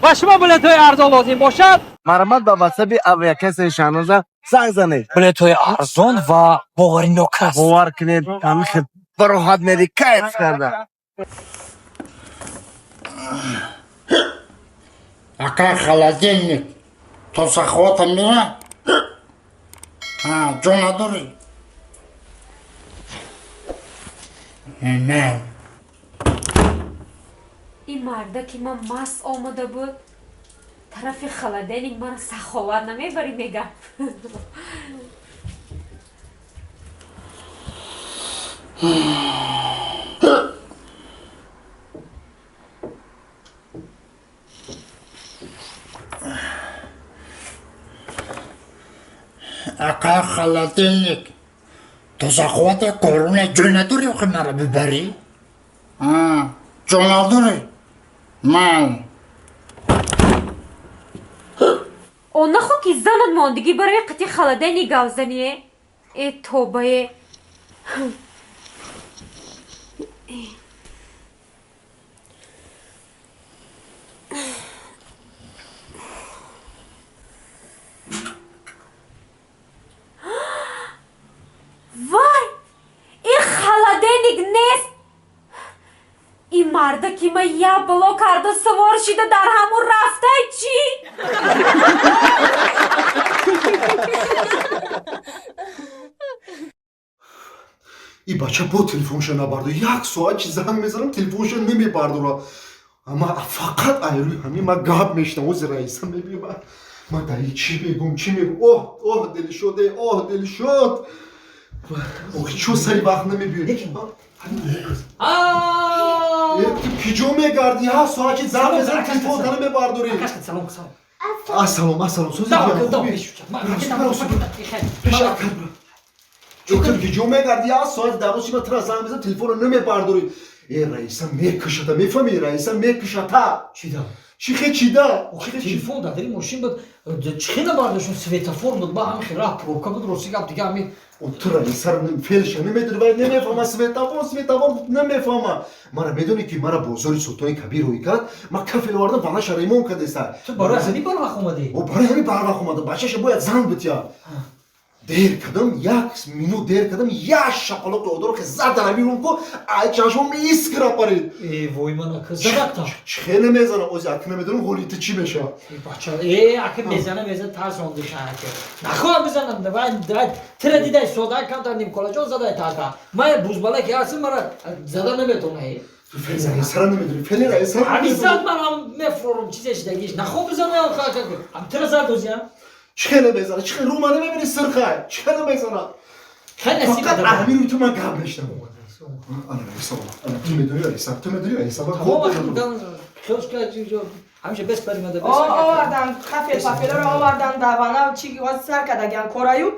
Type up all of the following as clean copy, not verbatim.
Ба шумо билетҳои арзон лозим бошад, Марҳамат, ба ватсаби авиакассаи Шаҳноза занг занед. Билетҳои арзон ва боваринок аст. Бовар кунед, ҳамин хел бароҳат мери, кайф карда. Ака, холодильник то саховата мера? Ҷо надорӣ? Не. Ин марда ки ман маст омада буд, тарафи холодильник мана саховат намебарӣ, мегам. Ака, холодильник то саховата коруна ҷо надорӣ, охи мара бибарӣ? Ҷо надорӣ? Ман О, нахо ки занат мондагӣ барои қити холодильник гавзание. Э, тобае! Вай, ин холодильник нест, ин марда ки ман як бало карда савор шида дар ҳамун рафтай чӣ? И бача бо телефонша набардор. Як соат чи занг мезанам, телефонша намебардора. Ама фақат айрӯи ҳамин ма гап мешинам. Ози раиса мебима, ма даи чӣ мегум, чӣ мегум? Оҳ, оҳ, Дилшоде, оҳ, Дилшод, охи чо сари вақт намебиёӣ? Ту киҷо мегардӣ? Як соат чи занг мезанам, телефонта намебардорӣ. Салом, салом. Ассалом, ассалом. Сози, пеш. Ту киҷо мегардӣ? Як соат дар рӯзи ма тура занг мезанам, телефонро намебардорӣ. Э, раиса мекушата, мефаҳмӣ? Раиса мекушата. Чида? Чӣ хе чида? Охи, телефон дар дари мошин буд, чӣ хе набардоштум? Светофор буд, ба ҳамин хел раҳ пробка буд, рости гап, дига ҳамин. Ту раисаро фелша намедонӣ, вай намефаҳма. Светофор, светофор намефаҳма. Мара медонӣ, ки мара бозори Султони Кабир рӯй кард, ма кафел овардам, ванаша ремонт кардеста. Ту барои ҳамин барвақт омадӣ? О, барои ҳамин барвақт омадам. Бачаша бояд занг битя. Дер кардам, як минут дер кардам, як шапалоқи одоро ки зад дар ҳамин рум ку, ай чашмом искра парид. Э, вой, ман ака задакта? Чӣ хеле мезанам, ози ака намедонам ҳоли ту чӣ мешавад. Бача, э, ака мезана, мезана, тарсонди ака. Нахоҳам бизанам, давай, давай, тира дидай, сода камтар нимколаҷон задай така. Ман бузбала ки ҳастам, мара зада наметона. Ту фели раисара намедонӣ, фели раисара. Ҳамин зад, ман ҳам мефурорам, чизе шидагиш. Нахоҳ бизанам, ака. Ҳам тира зад озиям. Чӣ хеле мезана, чӣ хеле рума намебинӣ, сирхай, чӣ хеле мезана. Хеле насиб. Фақат ҳамин рӯи ту ман гап мешнавам. Ана раиса, ана, ту медонӣ раиса, ту медонӣ раиса. Ҳамеша бес паримада. Овардан хафел пафелоро овардан, давана чи сар кардагиан кораю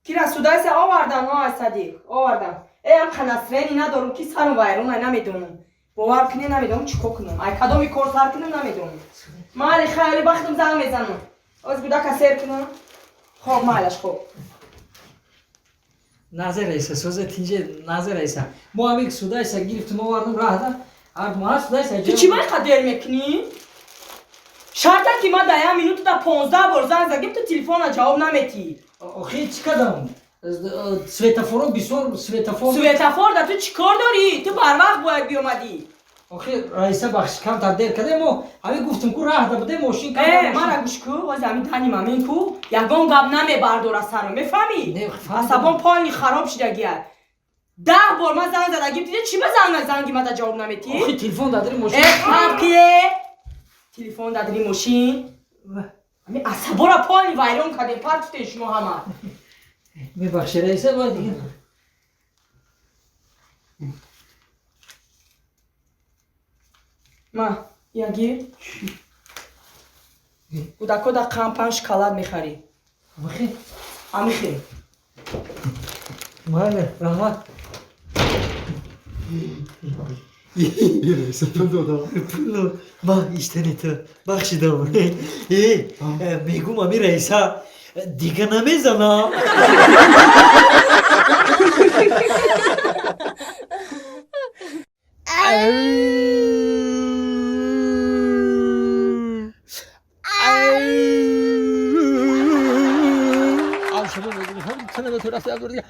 кира судайса овардан. О, Садиқ, овардан. Э, ам ханасрени надорум ки сару вайрона, намедонам, бовар кунӣ, намедонам чӣ кор кунам, ай кадоми кор сар кунам, намедонам. Майли, хайли, бахтам, занг мезанам. Оз гудака сер кунам. Хоб, майлаш, хоб. Назар раиса, соза, тинҷе, назар раиса. Мо ҳамин судайса гирифтим, овардам раҳда. Ма судайса. Ту чӣ май қадер мекунӣ? Шарта ки ма да як минуту да 15 бор занг задим, ту телефона ҷавоб наметӣ. Охи, чӣ кардам? Светофоро бисёр, светофор. Светофор да ту чӣ кор дорӣ? Ту барвақт бояд биомадӣ. Охи, раиса, бахш, камтар дер кардем, мо ҳамин гуфтем ку раҳда будем, мошин. Э, мара гӯш ку, оз ҳамин тани мамин ку ягон гап намебардора саро, мефаҳмӣ? Асабон полный хароб шидагия. 10 бор ман занг задагим, тиде чӣ ба занги мада ҷавоб наметӣ? Охи, телефон дар дари мошин. Э, фарқие, телефон дар дари мошин. Ҳамин асабора полный вайрон кардем, партуфтем шумо ҳама. Мебахши, раиса, вай дига. Ма ягир, кӯдако да қанд шоколад мехарӣ. Амихе? Амихе. Майли, раҳмат. Раиса пул додам. Пул ма иштани ту бахшидам. Э, мегум, ами раиса дига намезана. рафта як бор дига.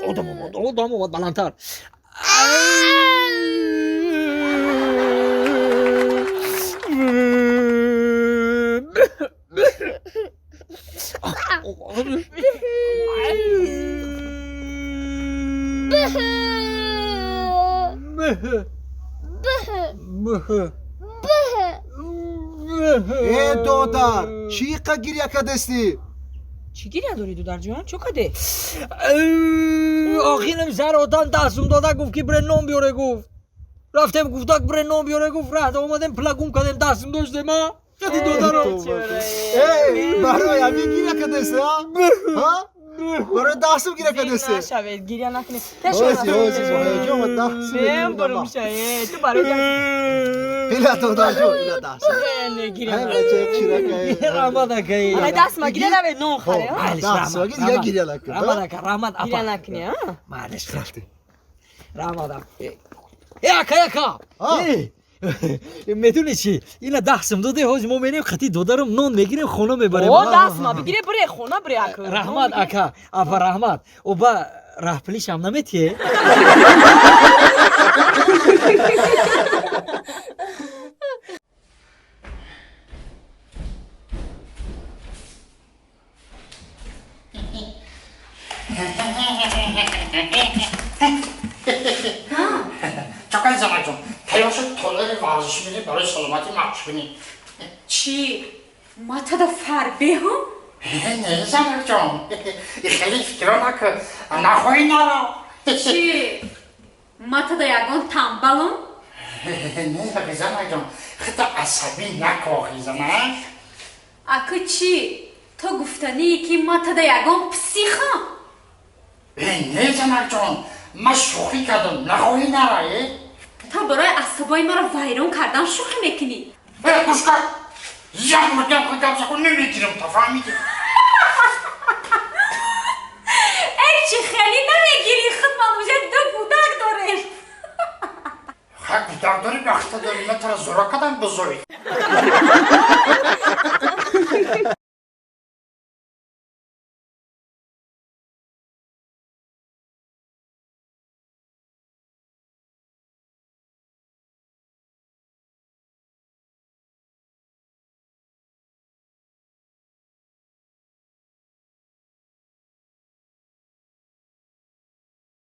Одам омад, одам омад, баландтар. Э, додар, чӣ қа гиря кардастӣ? Чӣ гиря дорӣ, дударҷон? Чӣ каде? Охирам сар одам дастум дода, гуфт ки бре нон биёре, гуфт. Рафтем, гуфтак бре нон биёре, гуфт, раҳта омадем, пула гум кардем, дастум доштем, а? Кади додаро. Э, барои ҳамин гиря кардастӣ, а? Ҳа? Барои дастум гиря кардастӣ? Нашавед, гиря накунед. Ҳози, ҳози, ҳаяҷон ва дастум. Мембурум шае, ту барои Ила, додарҷон, ила дастум. Не, гиря. Ҳай, бача, чирака. Раҳмат, акай. Ана даст ма гиря навед, нон харе, а? Майлиш, Даст ма гиря, гиря накун, Раҳмат, ака, раҳмат, апа. Гиря накунӣ, а? Майлиш, рафтем. Раҳмат, апа. Э, ака, ака. А? Э, медонӣ чӣ? Ина дастум доде, ҳози мо мерем, қати додарам нон мегирем, хона мебарем. О, даст ма бигире, бире хона, бире, ака. Раҳмат, ака, апа, раҳмат. Оба раҳпулишам наметиҳе? Чакай, занакҷон, тайёр шуд, толори варзишӣ мери, барои саломатӣ машқ кунӣ. Чӣ, ма тада фарбеҳам? Не, занакҷон, хеле фикро накун, нахоҳӣ наро. Чӣ, ма тада ягон тамбалам? Не, занакҷон, хита асабӣ накохӣ, занак. Аку чӣ, ту гуфтание ки ма тада ягон психам? Не, занакҷон, ман шӯхӣ кардам, нахоҳӣ нара. Ту барои асабои маро вайрон кардан шӯхӣ мекунӣ? Гӯш кар, як бор гап гап закун, намегирам, та фаҳмидӣ? Эй, чӣ хеле намегирӣ, худ ман уже ду кӯдак дорем. Ха, кӯдак дорӣ, вақта дорӣ, ман тара зора кардам бузоӣ.